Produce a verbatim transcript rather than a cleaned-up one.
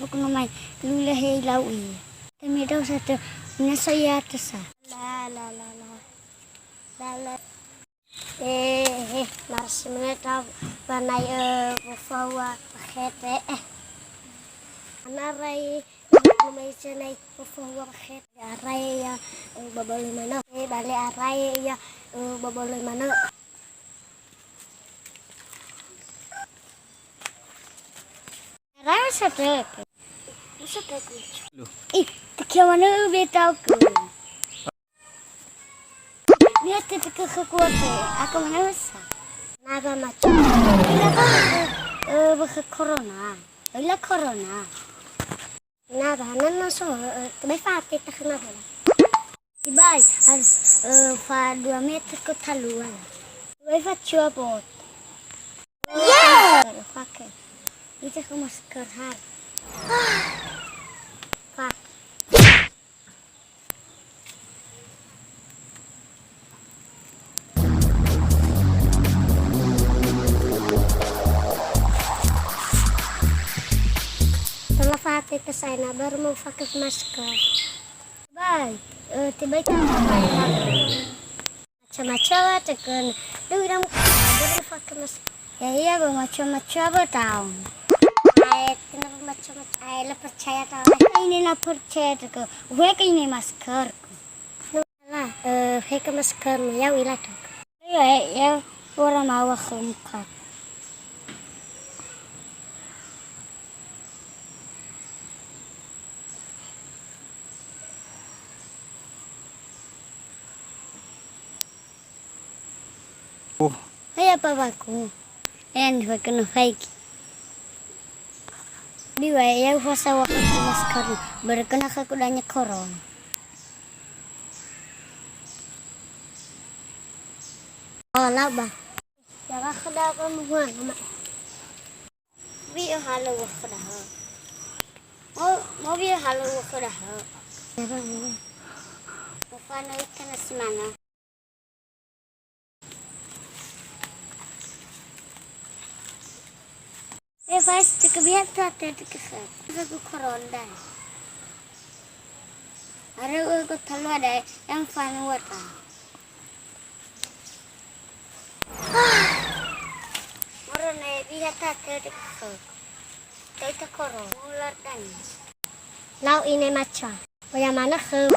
Buku no mai lule he ilau i. Temi dau satu, mina so ia tesa. La, la, la, la. La, la. Eh, eh, marasi meneta banai, eh, bofahua pakhete, eh. Ana rai, eh, mai senai bofahua pakhete. Arai ya, eh, babaloi manö. Eh, bale arai ya, eh, babaloi manö. Arai satökö. Satökö. Ih, tekia manö betauku. Niha tetekekhö kuote, aku manö sa. Naba maco. Ila ba, eh, bakha corona. Ila corona. Naba, nana so, eh, tebai fate takhna bola. Ibai, harus, eh, fa dua meter ke talu ala. Ibai fa cua bot. Iya. Fake. Itu ke masker har. Fak. Tola fate tesaina baru mau fake masker. Bai, eh, tebai tama bai. Maco-maco wa tekön. Duh, ira mu-, baru fake masker. Ya, iya, ba maco-maco wa taon. Ae, kenapa maco-maco? Ae, la percaya tau. Ini la percaya tekö. Gue ke ini maskerku. Lah, eh, he ke maskermu, yau ila tekö. Iya, ya, orang mau ke muka. Oh. Hai apa baku? Yang baku no faiki. Biwa ya fasa waktu masker. Berkena ke kudanya koron. Oh, laba. Ya, aku dah apa muhuan, Mak? Wi halö wökhödahö. Mo, mo wi halö wökhödahö. Mo fanö ita na si manö. Eh, fas, cekep ya tuh, ada di kesel. Aku koronda. Are u'ö gotalu ada yang fanua ta. Moro ne biha ta te de ko. Tei ta koro. Mular dani. Lau ine maca. Oya mana khöu.